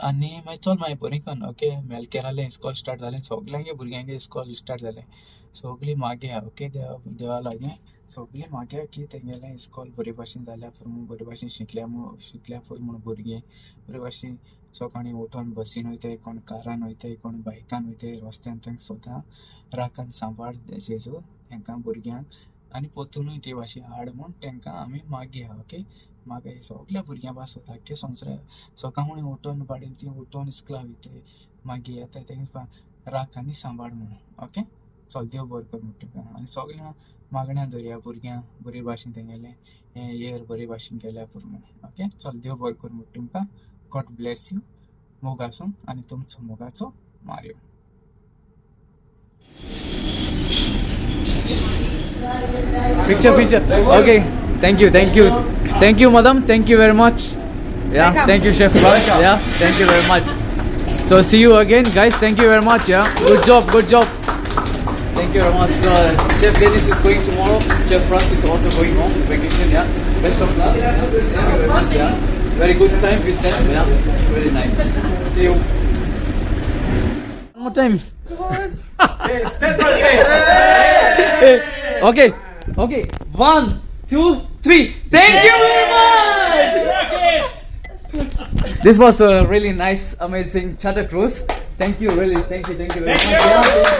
आनी मागीर चल मागीर बरें कन्न ओके मेलकेरालें इस्कॉल स्टार्ट जालें, सोगल्यांगे भुरग्यांगे इस्कॉल स्टार्ट जालें. सोगलीं मागया ओके देवा देवा लागीं सोगलीं मागया की तेंगेलें इस्कॉल बरे भाशेन जाल्या पुरो म्हूण, बरे भाशेन शिकल्या म्हूण, शिकल्या पुरो म्हूण भुरगीं बरे भाशेन. सकाळीं उठोन बसीन वयताय कोण, कारान वयताय कोण, बायकान वयताय, रस्त्यान तांकां सदां राखण सांबाळ जेजू तांकां भुरग्यांक आनी पोतुनूय ते भाशेन हाड म्हूण तांकां आमी मागया ओके. मागया सगल्या भुरग्यां पासत आख्खे संवसार. सकाळीं उठोन बाडेन ती उठोन इस्कॉला वयताय, मागीर येताय, तांकां राख आनी सांबाळ म्हणून ओके. चल, देव बरो कर म्हणटा तुका. आनी सगळ्यां मागण्या धरया भुरग्यां बरे भाशेन तेंगेलें हें इयर बरे भाशेन गेल्या पुरो म्हणून ओके. चल, देव बरो कर म्हणटा तुमकां. गॉड ब्लेस you. मोग आसूं आनी तुमचो मोगाचो Mario. Picture, picture. Okay. Thank you, thank you. Thank you, madam. Thank you very much. Yeah, Welcome. Thank you, Chef Raj. Yeah, thank you very much. So see you again, guys. Thank you very much. Yeah, good job, good job. Thank you very much. So Chef Dennis is going tomorrow. Chef Francis is also going home vacation. Yeah, best of luck. Yeah. Thank you very much. Yeah, very good time with them. Yeah, very nice. See you. One more time. Hey, okay, okay. One, two, three. Thank you very much. This was a really nice, amazing charter cruise. Thank you, really. Thank you very much. Yeah, thank you.